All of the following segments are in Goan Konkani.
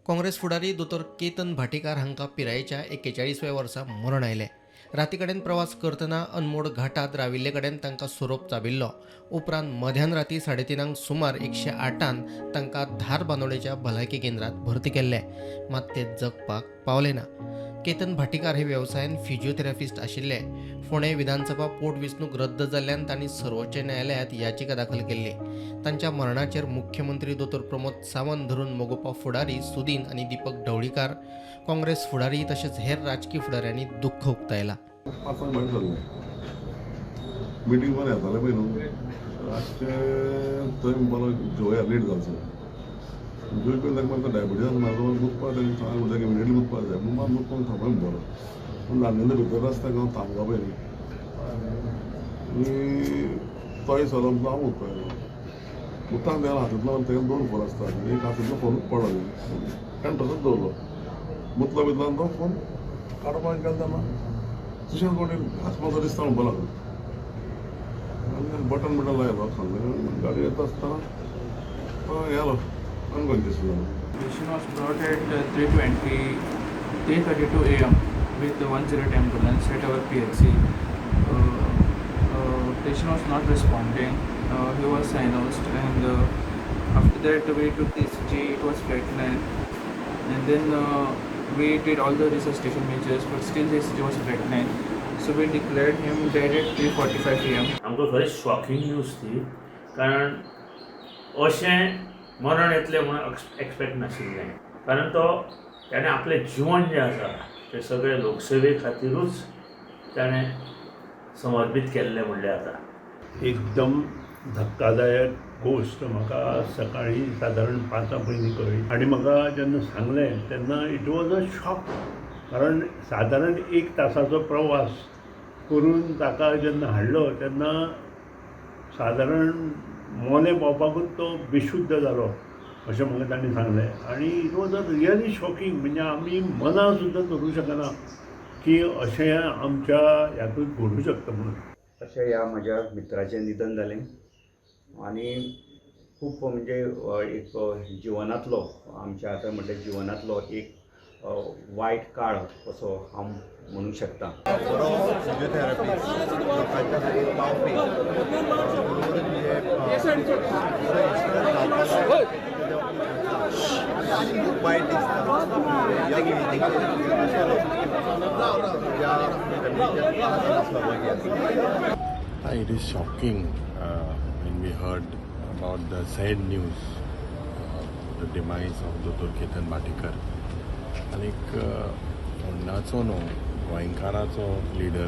काँग्रेस फुडारी दोतोर केतन भाटीकार हांकां पिरायेच्या 41व्या वर्सा मरण आयलें. राती कडेन प्रवास करतना अनमोड घाटात राविल्ले कडेन तांकां सोरोप चाबिल्लो. उपरांत मध्यान राती 3:30 सुमार 108 तांकां धारबांदोडेच्या भलायकी केंद्रात भरती केल्ले, मात ते जगपाक पावले ना. केतन भाटीकार हे वेवसायान फिजिओथेरपिस्ट आशिल्ले. फोंडें विधानसभा पोटवेंचणूक रद्द जाल्ल्यान तांणी सर्वोच्च न्यायालयांत याचिका दाखल केल्ली. तांच्या मरणाचेर मुख्यमंत्री दोतोर प्रमोद सावंत धरून मगोपा फुडारी सुदीन आनी दीपक ढवळीकार, काँग्रेस फुडारी तशेंच हेर राजकी फुडाऱ्यांनी दुख्ख उक्तायलां. 5 भायर सरलें, मिटींग बरें जातालें पळय न्हू. रातचें थंय म्हणपाक जेवया, लेट जावचो. जेवय पयलीं ताका म्हाका डायबिटीज मारलो, मुतपाक ताणें सांग म्हणटा, इमिडिएटली मुतपाक जाय म्हणून मुतपाक थांबय म्हणपालो. पूण रांदनी भितर आसता हांव थांबलो पळय न्ही, आनी तोय सरलो म्हणटा, हांव मुतपाक येयलो. मुतान तेका हातांतलो, तेका दोन फोन आसता, एक हातांतलो फोन पडलो, कारण तसोच दवरलो. मुतलो बितलो आनी तो फोन काडपाक गेलो तेन्ना तुशें कोणी घांस मारतो दिसता म्हणपाक लागलो आनी बटन बटन लायलो, सांगलें. गाडी येता आसतना तो गेलो, अनकॉन्शियस जालो. Patient was brought at 3:20, 3:32 a.m. with the 108 ambulance at our PHC. Patient was not responding. He was cyanosed, and after that we took the ECG. It was flatline, and then we did all the resuscitation measures, but still the ECG was flatline. So we declared him dead at 3:45 a.m. आमकां खरेंच शॉकिंग न्यूज ती, कारण अशें मरण येतलें म्हणून एक्सपेक्ट नाशिल्लें, कारण तो ताणें आपलें जिवन जें आसा तें सगळें लोकसेवे खातिरूच ताणें समर्पीत केल्लें म्हणल्यार जाता. एकदम धक्कादायक गोश्ट म्हाका सकाळी सादारण 5 पयलीं कळ्ळी आनी म्हाका जेन्ना सांगलें तेन्ना it was a shock, कारण सादारण एक तासाचो प्रवास करून ताका जेन्ना हाडलो तेन्ना सादारण मोलें पावपाकूच तो बेशुद्ध जालो अशें म्हाका तांणी सांगलें. आनी it was a really shocking, म्हणजे आमी मनां सुद्दां धरूं शकना की अशें आमच्या हातूंत घडूं शकता म्हणून. अशें ह्या म्हज्या मित्राचें निधन जालें आनी खूब म्हणजे एक जिवनांतलो, आमच्या आतां म्हणल्यार जिवनांतलो एक वायट काळ असो हांव म्हणूंक शकता. बरो फिजियोथेरपिस्ट, लोकांच्या खातीर पावपी, बरोबरच म्हणजे इन्सिडंट खूब वायट दिसता. यंग एजीचेर ज्या फॅमिलीच्या सहभागी आसा. It is shocking when we heard about the sad news, the demise of Dr. Ketan Bhatikar. आनीक फोंडाचो न्हू, गोंयकाराचो लिडर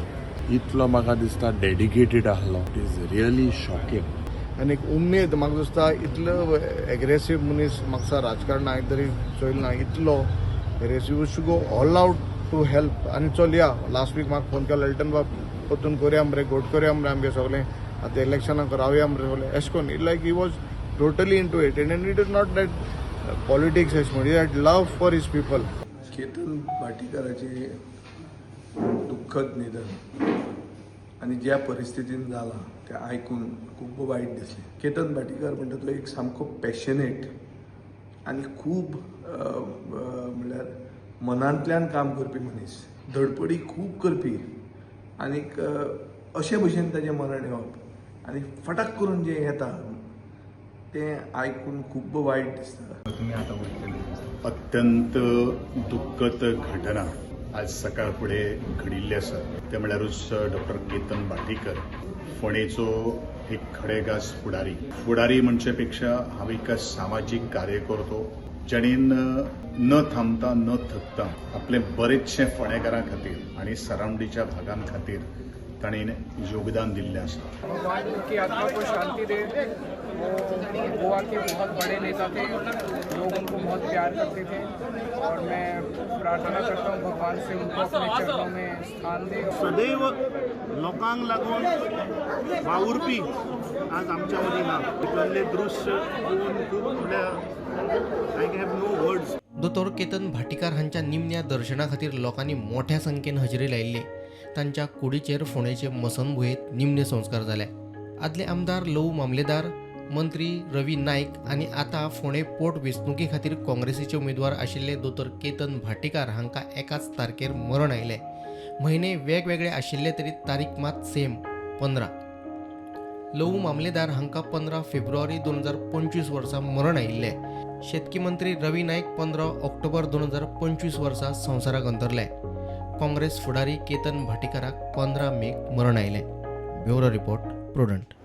इतलो म्हाका दिसता डेडिकेटेड आहलो. It is really shocking. आनी एक उमेद म्हाका दिसता, इतलो एग्रेसीव मनीस म्हाका दिसता राजकारणाक हांवें तरी चोयल ना. इतलो aggressive to go all out to help. आनी चल या, लास्ट वीक म्हाका फोन केलो, "एल्टन बाब, परतून करया मरे, घोट करया मरे, आमगे सगळें आतां इलेक्शनाक रावया मरे सगळें." एशें करून like he was totally into it, and it is not that politics एशें म्हण, he had love for his people. Ketan भाटीकाराचें दुःखद निधन आनी ज्या परिस्थितीन जालां तें आयकून खूब वायट दिसलें. केतन भाटीकार म्हणटा तो एक सामको पॅशनेट आनी खूब म्हणल्यार मनांतल्यान काम करपी मनीस, धडपडी खूब करपी. आनीक अशे भशेन ताजें मरण येवप आनी फटाक करून जें येता तें आयकून खूब वायट दिसता. अत्यंत दुःखद घटना आज सकाळ फुडें घडिल्ली आसा, तें म्हणल्यारूच डॉक्टर केतन भाटीकर, फोंडेचो एक खडेगास फुडारी. फुडारी म्हणचे पेक्षा हांव एक सामाजीक कार्यकर्तो, जेणेन न थांबता न थकता आपलें बरेचशें फोंडेकारां खातीर आनी सरावंडीच्या भागां खातीर ताणें योगदान दिल्लें आसा. भगवान उनकी आत्मा को शांति दे. वो गोवा के बहुत बड़े नेता थे, लोग उनको बहुत प्यार करते थे और मैं प्रार्थना करता हूँ भगवान से, उनको अपने चरणों में स्थान दे. सदैव लोकांक लागून वावुरपी आज आमच्या मदीं ना. भितरलें दृश्य पळोवन खूब म्हणल्यार I have no words. दोतोर केतन भाटीकार हांच्या निमण्या दर्शना खातीर लोकांनी मोठ्या संख्येन हजेरी लायिल्ली. तांच्या कुडीचेर फोंडेचे मसनभुंयेत निमणे संस्कार जाले. आदले आमदार लवू मामलेदार, मंत्री रवी नायक आनी आतां फोंडें पोट वेंचणुके खातीर काँग्रेसीचे उमेदवार आशिल्ले दोतोर केतन भाटीकार हांकां एकाच तारखेर मरण आयलें. म्हयने वेगवेगळे आशिल्ले तरी तारीख मात सेम 15. लवू मामलेदार हांकां 15 फेब्रुवारी 2025 वर्सा मरण आयिल्लें. शेतकी मंत्री रवी नायक 15 ऑक्टोबर 2025 वर्सा संवसाराक अंतरले. काँग्रेस फुडारी केतन भाटीकाराक 15 मेक मरण आयलें. Bureau report, Prudent.